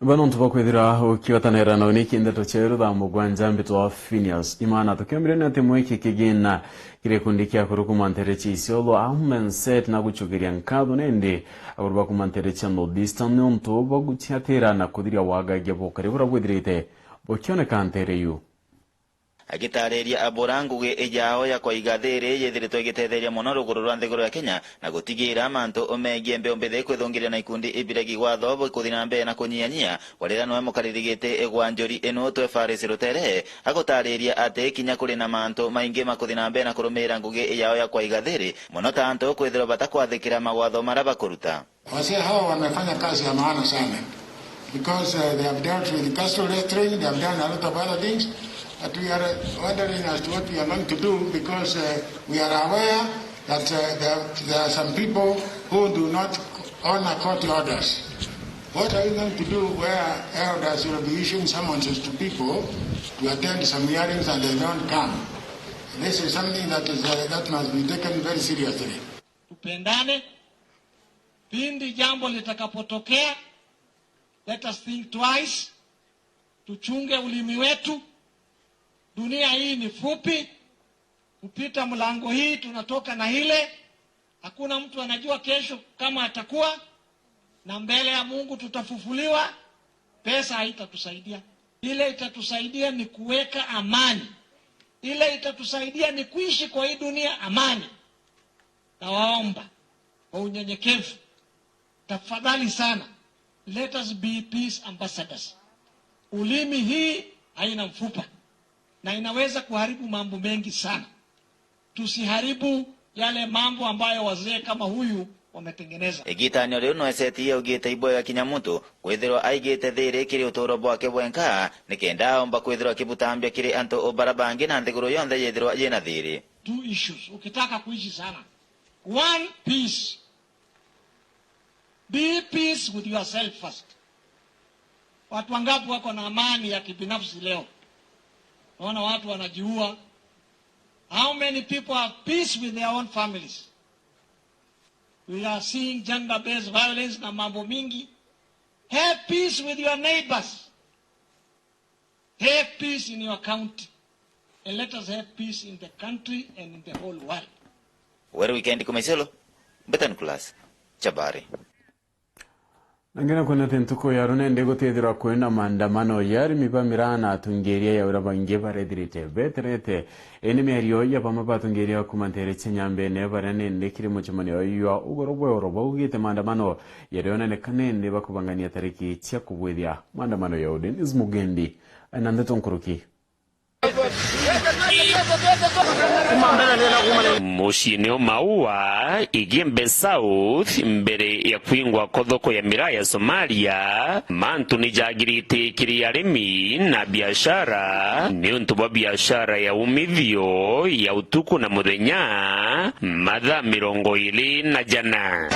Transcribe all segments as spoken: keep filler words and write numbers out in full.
Bana untu bwa kwithira ukiwatanira na uniki ndeto cia iru thaa mugwanja, mbitwa Phineas Imana. Tukiambire ni ati mwiki kigina kiri gikundi kia akuru kuma ntere cia Isiolo, Amen Set, na gucukiria nkatho nindi akuru ba kuma ntere cia North Eastern ni untu bwa gutiatira na kuthiria wagagia bukari buria bwithirite bukioneka ntere iu. Agitaariria abura ngugi yao ya kwaiga thiiri yithiritwe igitetheria mono ruguru rwa nthiguru ya Kenya na gutigiira mantu megie mbeu mbithi kwithungiria na ikundi ibiregi watho bukuthi na mbere na kunyihanyia, warira niwe mukariri giti gwa njuri inu Utwe Faris Rutere, agutaariria ati kinya kuri na mantu maingi makuthi na mbere na kurumiira ngugi yao ya kwaiga thiiri, mono ta antu kwithirwa batakwathikira mawatho maria bakuruta. Wazee hawa wamefanya kazi ya maana sana, because, uh, they have dealt with castle registering, they have done a lot of other things, but we are, uh, wondering as to what we are going to do, because, uh, we are aware that, uh, there, there are some people who do not honor court orders. What are we going to do where elders will be issuing summonses to people to attend some hearings and they don't come? This is something that is, uh, that must be taken very seriously. Tupendane. Pindi jambo litakapotokea, let us think twice. Tuchunge ulimi wetu. Dunia hii ni fupi. Kupita mlango hii, tunatoka na ile. Hakuna mtu anajua kesho kama atakuwa, na mbele ya Mungu tutafufuliwa. Pesa haitatusaidia. Ile itatusaidia ni kuweka amani. Ile itatusaidia ni kuishi kwa hii dunia amani. Nawaomba kwa unyenyekevu, tafadhali sana, let us be peace ambassadors. Ulimi hii haina mfupa na inaweza kuharibu mambo mengi sana. Tusiharibu yale mambo ambayo wazee kama huyu wametengeneza. Igitanio riu no Eseti yaugite ibwega kinya muntu kwithirwa aigite thiiri kiri uturo bwake bwenka, nikenda aomba kwithirwa akibutambia kiri antu o bara bangi na nthiguru yonthe yithirwa yina thiiri. Two issues. Ukitaka kuishi sana, one, peace. Be peace with yourself first. Watu wangapi wako na amani ya kibinafsi leo? Naona watu wanajiua. How many people have peace with their own families? We are seeing gender-based violence na mambo mingi. Have peace with your neighbors. Have peace in your county. And let us have peace in the country and in the whole world. Weru Weekend kuma Isiolo, Mbeta Nicholas, Chabari. Na ngina kwona ati ntuku ya runende gutithirwa kwina maandamano ya arimi ba miraa na atungiria ya uria bangi barethirite beterete. Indi miario ya bamwe ba atungiria kuma ntere cia Nyambene baria nende kiri mucemanio jwa ugoro bwa oro baugite maandamano jaria onaneka nende bakubangania tariki cia kubwithia maandamano jau. Dennis Mugendi aina ndeto nkuruki. Muciini o Maua, Igembe South, mbere ya kwingwa kwa thoko ya miraa ya Somalia, mantu ni jagirite kiri arimi na biashara niuntu bwa biashara ya umithio ya utuku na muthenya, mathaa mirongo iri na jana.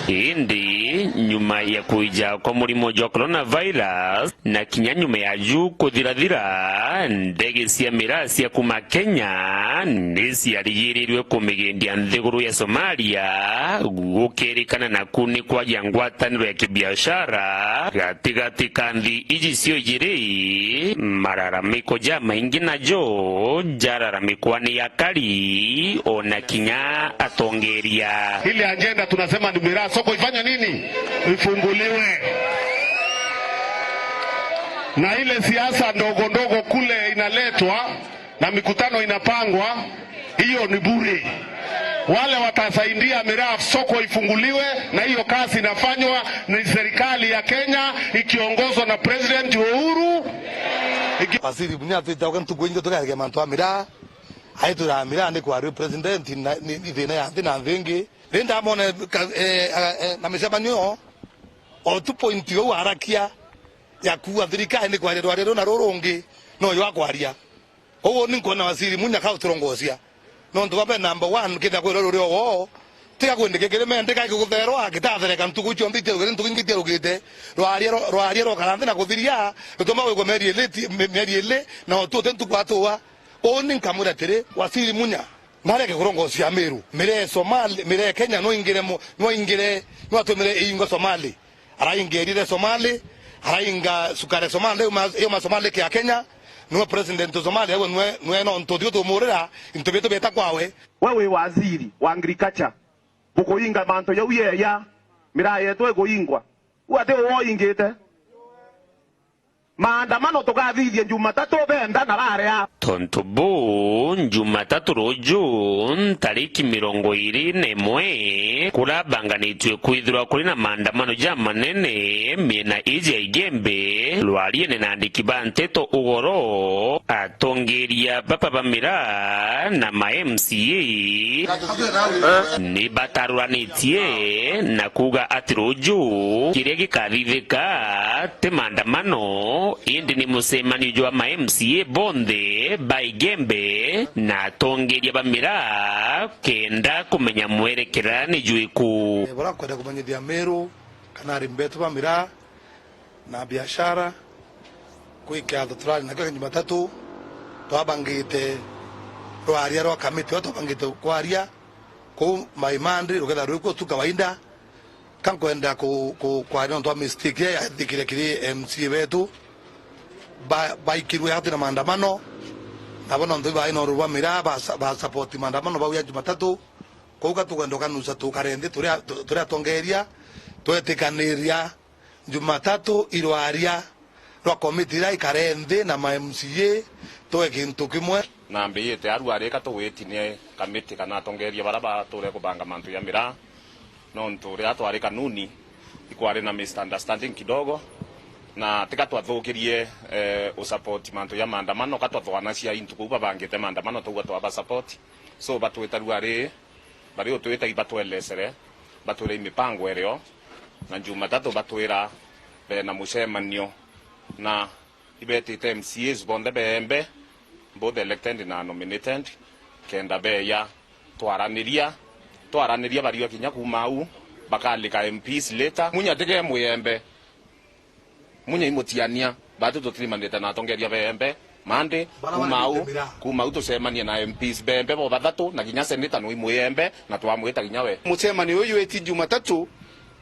Indi nyuma ya kuija kwa murimo jwa coronavirus na kinya nyuma ya ju kuthirathira, ndege cia miraa cia kuma Kenya ni ciarigirirwe kumigendia nthiguru ya Somalia, gukirikana naku ni kwagia ngwataniro ya kibiashara gatigati ka nthi iji cio ijiri. Mararamiko jamaingi najo jararamikwa ni akari ona kinya atongeria. Ile agenda tunasema ni miraa, soko ifanye nini? Ifunguliwe. Na ile siasa ndogo ndogo kule inaletwa na mikutano inapangwa, hiyo ni bure. Wale watasaidia miraa soko ifunguliwe, na hiyo kazi inafanywa ni serikali ya Kenya ikiongozwa na President Uhuru. Iki- Waziri Munya atwite uga ntuku ingi tukarekia mantu a miraa, aitwira miraa ni kwa president na ni, ni thina ya nthi na nthi ingi. Ri ndamwona ka- eh, eh, eh, na micemanio o tu point au arakia ya kuuga thirikari ni kwaria rwaria runa ruru rungi, no yo akwaria. Uguo ni nkwona Waziri Munya kauturongocia. Nontu babe number one, kenda kwirwa ruri o woo, tiga kwindike kiri mendika gigutherwa, gitathereka ntuku cionthe itherukite, ntuku ingi itherukite. Rwaria ro-, rwaria rokara nthi na kuthiria, rutuma gwikwa mieri ili ti-, mi-, mieri ili, na otu uti ntuku atuwa. Uu ni nkamwira atiri, Waziri Munya, Mareke kurongocia Meru. Mire Somali, mire Kenya, no ingire mo-, no ingire, no atumire iinga Somali. Arainga erire Somali, arainga sukari Somali, uma, uma Somali kia Kenya, nwe president Somali, ewe nwe, nwe no ntu thiu tumurira, into bitu beta kwawe. We wi waziri wa agriculture, bukuinga mantu jau yeya, miraa yetu ikuingwa. U ati uwo ingite? Maandamano tukathithia Jumatatu benda na baria. Tontu buu, Jumatatu ruju, ntariki mirongo iiri na imwe, kurabanganitue kwithirwa kuri na maandamano jamanene miena iji ya Igembe, rwariene na andiki ba nteto ugoro, atongeria baba ba miraa na ma M C A ni bataruranitie na kuuga ati ruju kiria gikathithika ti maandamano, indi ni mucemanio jwa ma M C A bonthe ba Igembe na atongeria ba miraa kenda kumenya mwerekera ni jwiku. Bara kwenda kumenyithia Meru kana arimi betu ba miraa na biashara kwi kiatho turari nakio kia Jumatatu, twabangite rwaria rwa kamiti, rwa twabangite kwaria kuu Maimandi, rukethira rwi kuo tu kawaida. Ka nkwenda ku-, ku-, kwaria nontu wa mistake iria yathikire kiri M C A betu, ba-, baikirue hati na maandamano, nabo nontu ibai na ururu bwa miraa, ba-, ba support maandamano bau ya Jumatatu. Kwou ka tukwenda ukanusa tukare nthi turi a-, tu-, turi atongeria, twetikaniria Jumatatu irwaria rwa komiti iria ikare nthi na ma M C A, twe kintu kimwe. Na mbiyite aru arika tugwiti ni kamiti kana atongeria bara bature kubanga mantu ya miraa, nontu riria twari kanuni ikwari na misunderstanding kidogo, na tika twathukirie, eh, usupport mantu ya maandamano, ka twathwanacia into kuu babangite maandamano, tauga twaba support. So batwita riu ari, bari utwita ibatwelesere, batwire imipango irio, na Jumatatu batwira bena mucemanio, na ibetite M C As bonthe beembe, both elected na nominated, kenda beya twaraniria, twaraniria bariwa kinya kuuma au, bakalika M Ps later. Munya tige mwiembe. Munya imutiania, batu tutirimanite na atongeria beembe, Mandi, bara kuuma au, kuuma au tucemanie na M Ps beembe bo bathatu, na kinya seneta no imwiembe, na twamwita kinya we. Mucemanio uyu iti Jumatatu,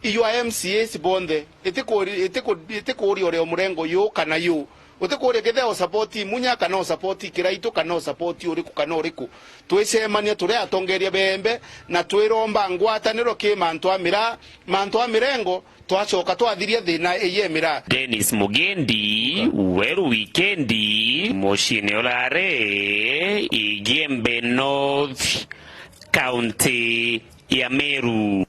iywa M C As bonthe, itikuri-, itiku-, itikuria uria murengo yu kana yu. Utikuria kethira usapoti Munya kana usapoti Kiraitu kana usapoti uriku kana uriku. Twicemania turi atongeria beembe na twiromba ngwataniro ki mantu a miraa, mantu a mirengo, twacoka twathiria thina ii ya miraa. Dennis Mugendi, Weru Wikendi, muciine urare Igembe North, kaunti ya Meru.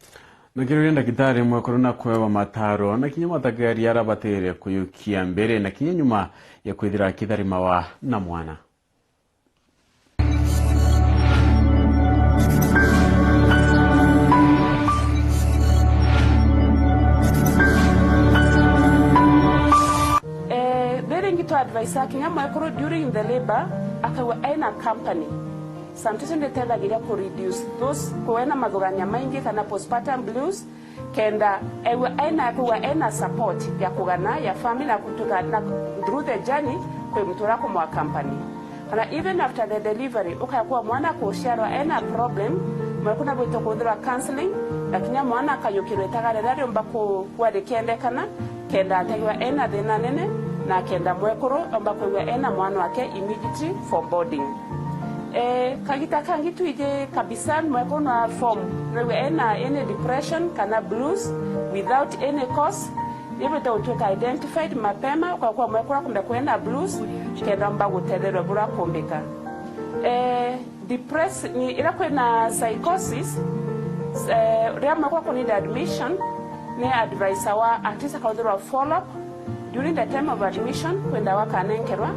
Na kiria uria ndagitari mwekuru na kwewa mataro na kinya matageria arabatire kuyukia mbere na kinya nyuma ya kwithira akitharimawa na mwana. Eh, riri ngi twa advise kinya mwekuru during the labor akauga ena company. Sometimes niteithagiria ku reduce those, kuwe na mathugania maingi kana postpartum blues, kenda ewe ena, kuwa ena support ya kugana ya family na kutuka na through the journey kwi muntu uria kumwa company. Kana even after the delivery, ukaya kuwa mwana kuciarwa ena problem, mwe kuna bwito kuthirwa counseling, na kinya mwana akayukirwa itagare riria riumba ku-, kuwa rikiendekana, kenda ategwa ena thina nene, na kenda mwekuru omba kwigua ena mwana wake immediately for boarding. Eh, kagita kangi twiji kabisa mwekuru na form, nwe ena any depression kana blues without any cause, nibwite gutuika identified mapema, kwa kuwa mwekuru akumbe kwena blues, kenda omba gutetherwa buria kumbika. Eh, depress-, ni ira kwina psychosis, eh, riria mwekuru ku need admission, ni advisor wa at least akaruthirwa follow up, during the time of admission, kwi ndawa akanenkerwa,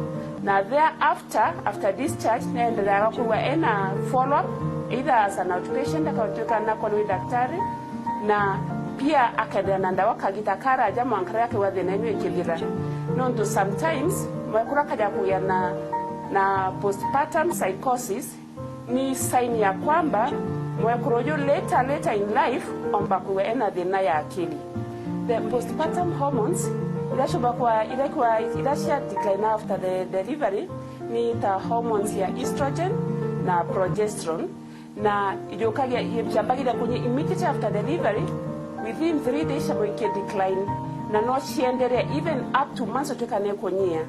na thereafter, after discharge, neendereaga kwigua ena follow up, either as an outpatient, akatuika na kwonwa ni daktari, na pia akethira na ndawa kagita karaja mwanka riria akigua thina ino ikithira. Nontu sometimes, mwekuru akaja kugia na, na postpartum psychosis, ni sign ya kwamba mwekuru uyu later, later in life, omba kwigua ena thina ya akili. The postpartum hormones, ira ciumba kwa, ira kwa, ira cia decline after the delivery, ni ta hormones ya estrogen na progesterone. Na ijukagia, ciambagiria kunyia immediately after delivery, within three days ciamwikia decline, na no cienderea even up to months utwika ni kunyia.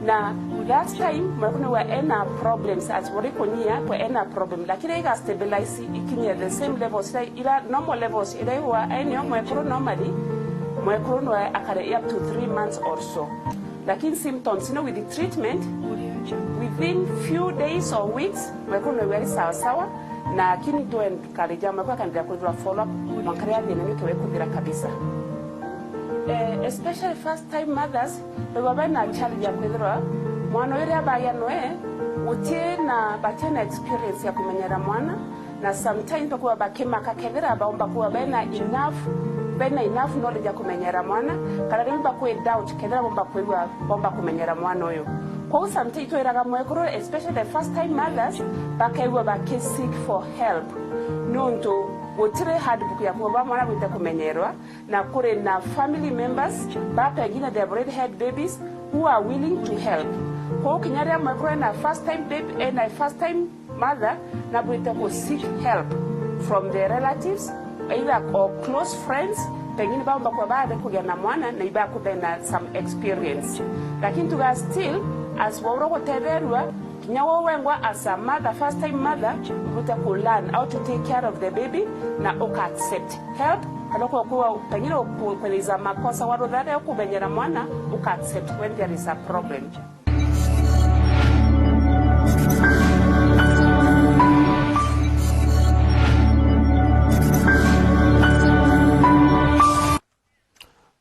Na last time mwekuru niwe ena problems, as buri kunyia kwe ena problem, lakini iga stabilize ikinye the same levels ira, ira normal levels ira igwa enio mwekuru normally, mwekuru niwe akare up to three months or so. Lakini symptoms, you know, with the treatment, within few days or weeks, mwekuru niwe ari sawa sawa, na lakini tu encourage mwekuru akaendelea kwithirwa follow up mwanka riria thina niu tuwe kuthira kabisa. Eh, especially first time mothers, baigua bena challenge ya kwithirwa mwana uyu riria bagia noe, guti na, bati na experience ya kumenyera mwana, na sometimes bakuwa bakimaka kethira baumba kuwa bena enough, bena enough knowledge ya kumenyera mwana, kana rimwe bakwi doubt kethira baumba kwigua baumba kumenyera mwana uyu. Kwou sometimes itwiraga mwekuru, especially the first time mothers, bakaigua baki seek for help, nontu gutiri handbook ya kuwa ba mwana bwite kumenyerwa, na kuri na family members ba pengine they have already had babies who are willing to help. Kwou kinya riria mwekuru ena first time baby, ena first time mother, na bwite ku seek help from the relatives, either or close friends, pengine baumba kuwa baari kugia na mwana na ibakuthena some experience. Lakini tuga still, as waura gutetherua, kinya we wengwa as a mother, first time mother, ubute ku learn how to take care of the baby na uka accept help, kana kwa kuwa pengine uku-, kwithira makosa wa ruthare ukumenyera mwana, uka accept when there is a problem.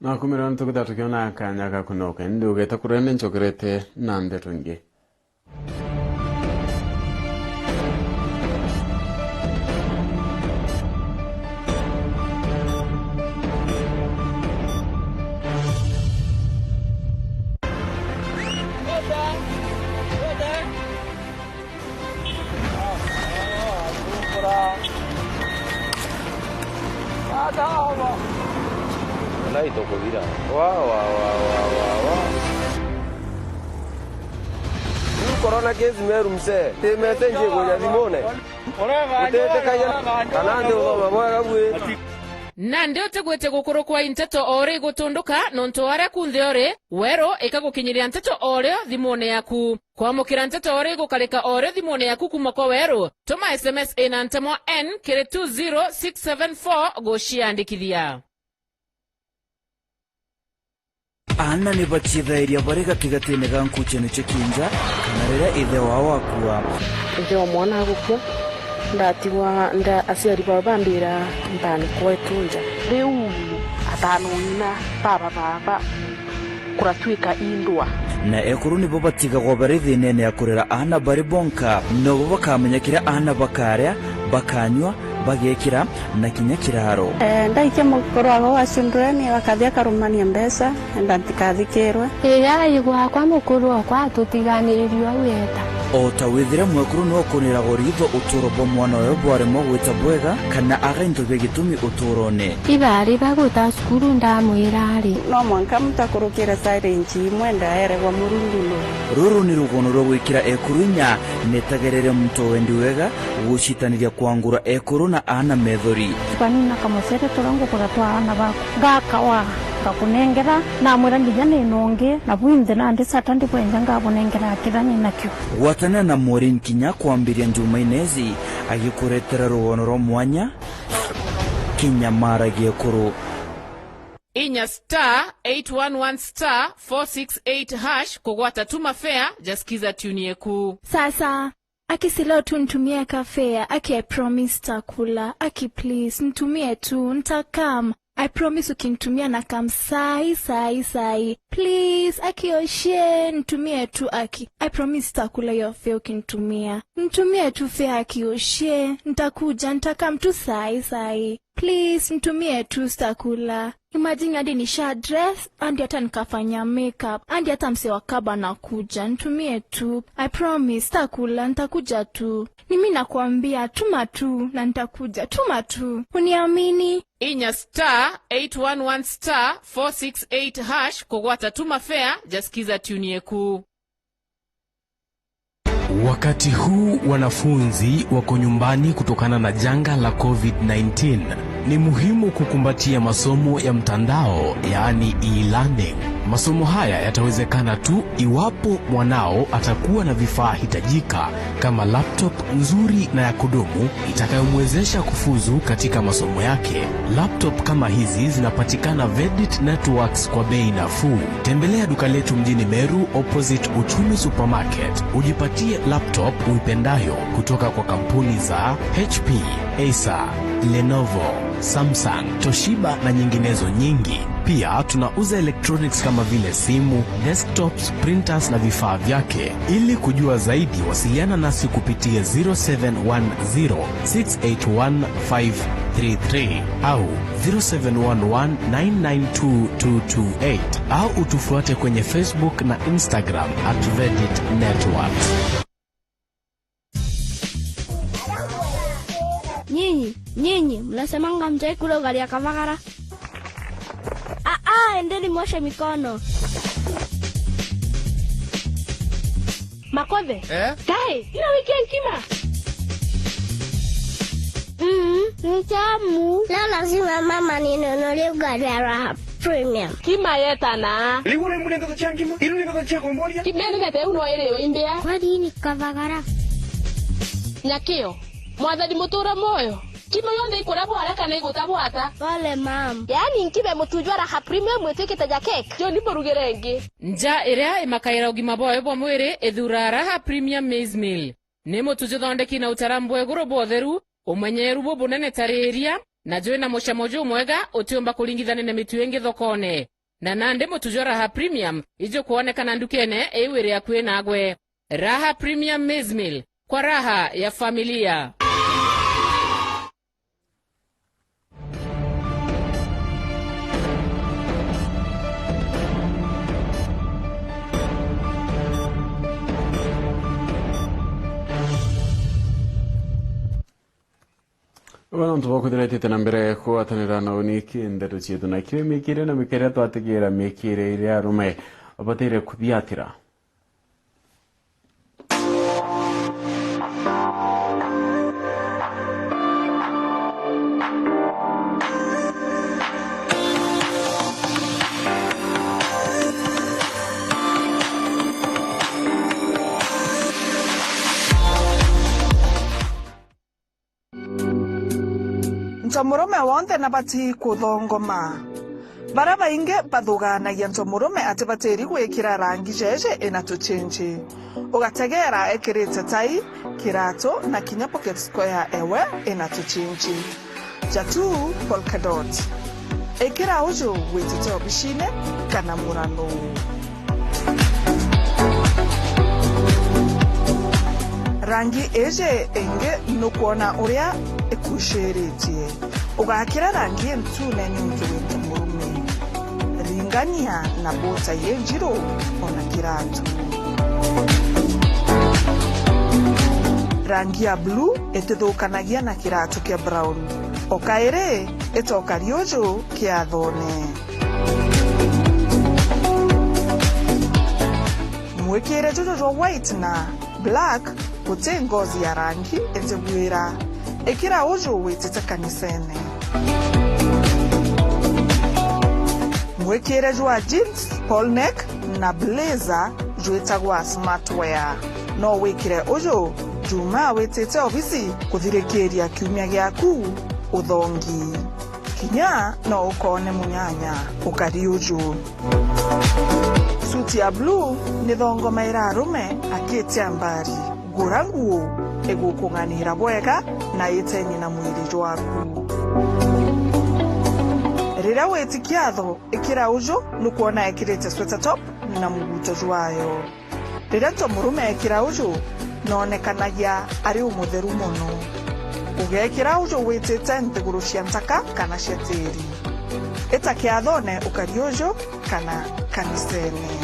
Nakumira ntuku thatu kiona kanya ga kunoka, indi ugeta kuria ni ncokerete na ndeto ingi. Naito kuthira. Wa, wa, wa, wa, wa, wa. Riu corona case meru msee. Ti message ikuja thimune. Utitikagia kana ndi uthoma bwega bui. Nandi utigwite gukurukwa i nteto o ri gutunduka, nontu aria kunthe uri, weru ikagukinyiria nteto o rio thimune yaku. Kwamukira nteto o ri gukarika o rio thimune yaku kuuma kwa weru, tuma S M S ina ntemwa N kiri two zero six seven four guciandikithia. Aana ni baciithairia bari gatigatiine ga nkuucio nicio kiinja, kana riria ithe wao akua. Ithe wa mwana agukua, ndatigwa nda, aciari bao bambira, "Ntani kwetu nja." Riu ataanu ng'ina baba baaba kuratuika indwa. Na ekuru nibo batigagwa bari thiinene ya kurera aana bari bonka, nobo bakamenya kiria aana bakaria, bakanyua, bagekira, na kinya kiraro. Eh, ndaikia mukuru wao wa children, akathi akarumania mbeca, enda ntikathikirwe. Ii, aigwa akwa mukuru okwa atutiganirirue au eeta. O ta withire mwekuru niwe ukuniragwa riitho utuuro bwa mwana oyo bwaremwa gwita bwega, kana aga into bia gitumi utuurone. Ibari bagwita cukuru ndamwira ari. No mwanka muntu akurukire challenge imwe ndaeregwa Murungu nu. Ruru ni rugono rwa gwikira ekuru inya, netagerere muntu o wendi wega, gucitaniria kwangura ekuru na aana methori. Tukanina kamucere turia ngukuga twa aana baku. Ngakawa, ngakunengera, namwira nginya nina ungi, na bwinthe nandi Saturday bwenja ngabunengera kithani nakio. Gwatanira na Maureen kinya kwambiria Njumaine ici, agikuretera rugono rwa mwanya, kinya maragia ekuru. Inya star eight one one star four six eight hash kugwata Tuma Fare, ja skiza tune yeku. Sasa, aki si leo tu nitumie ka fare, aki I promise takula, aki please, nitumie tu, ntakam. I promise ukinitumia na kam sai, sai, sai. Please, aki oshie, nitumie tu aki. I promise takula hiyo fare ukinitumia. Nitumie tu fare aki oshie, ntakuja, ntakam tu sai, sai. Please, nitumie tu, sitakula. Imagine hadi nisha dress, hadi hata nikafanya makeup, hadi hata msee wa kaba nakuja. Nitumie tu. I promise, sitakula, nitakuja tu. Ni mimi nakwambia, tuma tu, na nitakuja. Tuma tu. Uniamini. Inya star eight one one star four six eight hash kugwata Tuma Fare, ja skiza tune yeku. Wakati huu wanafunzi wako nyumbani kutokana na janga la covid nineteen, ni muhimu kukumbatia masomo ya mtandao, yaani e-learning. Masomo haya yatawezekana tu iwapo mwanao atakuwa na vifaa hitajika kama laptop nzuri na ya kudumu itakayomwezesha kufuzu katika masomo yake. Laptop kama hizi zinapatikana Vedit Networks kwa bei nafuu. Tembelea duka letu mjini Meru, opposite Uchumi Supermarket, ujipatie laptop uipendayo kutoka kwa kampuni za H P, Acer, Lenovo, Samsung, Toshiba na nyinginezo nyingi. Pia tunauza electronics kama vile simu, desktops, printers na vifaa vyake. Ili kujua zaidi, wasiliana nasi kupitia zero seven one zero six eight one five three three au zero seven one one nine nine two two two eight, au utufuate kwenye Facebook na Instagram at Vedit Networks. Nyinyi, nyinyi, mnasemanga mtaki kula ugali ya kavagara? Ah, ah, endeni mwoshe mikono. Makothe. Eh? Kai, ino wiki ya nkima. Mm, ni tamu. Leo lazima mama ninunulie ugali ya Raha Premium. Kima yetana. Riu uria mbune ndeto cia nkima, iru ni ndeto cia kumboria. Kima ni ndeto iu no iri yo imbia. Kwani ni kavagara? Nyakio, Mwathani mutura moyo. Kima yonthe ikura bwara kana iguta bwata? Pole, ma'am. Yaani nkime mutu jwa Raha Premium mwitwikite ja cake? Jo ni murugire ingi. Nja iria imakaira ugima bwayo bwa mwiri, ithura Raha Premium Maize Meal. Ni mutu juthondeki na utaramu bwa iguru bwa utheru, umenyeru bubunene ta riria, na jwina mucamo jumwega utiumba kuringithania na mitu ingi thokone. Na nandi mutu jwa Raha Premium ijukwonekana ndukene iu iri akui nagwe. Raha Premium Maize Meal, kwa raha ya familia. Bono ntu bokwithira itite na mbere kugwatanira na uniki ndeto cietu, na kiri mikire na mikire twatigira mikire iria arume babateire kuthiatira. Ntomurume wonthe nabati kuthongoma. Baria baingi bathugaanagia ntomurume atibatiri gwikira rangi jeje ina tuchinchi. Ugategeera ekirite tai, kiratu na kinya pocket square ewe ina tuchinchi. Jatu polka dot. Ikira uju witite obicine kana murano. Rangi iji ingi nukwona uria ikuciritie. Ugakira rangi intune niuntu wi ntomurume. Ringania na bota injiru ona kiratu. Rangi ya blue itithukanagia na kiratu kia brown. O kairi ita ukari uju kiathone. Mwikire juju jwa white na black guti ngozi ya rangi itibwira. Ikira uju witite kanisene. Mwikire jwa jeans, polo neck na blazer jwitagwa smart wear. No wikire uju Jumaa witite obisi kuthirikiria kiumia giaku uthongi. Kinya no ukone munyanya ukari uju. Suti ya blue ni thongomaira arume akitia mbari. Gura nguo igukung'anira bwega na iteni na mwiri jwaku. Riria witi kiatho, ikira uju nukwona ekirite sweater top na muguto jwayo. Riria ntomurume ekira uju, noonekanagia ari umutheru mono. Ugekira uju witite nthiguru cia ntaka kana cia tiri. Ita kiathone ukari uju kana kanisene.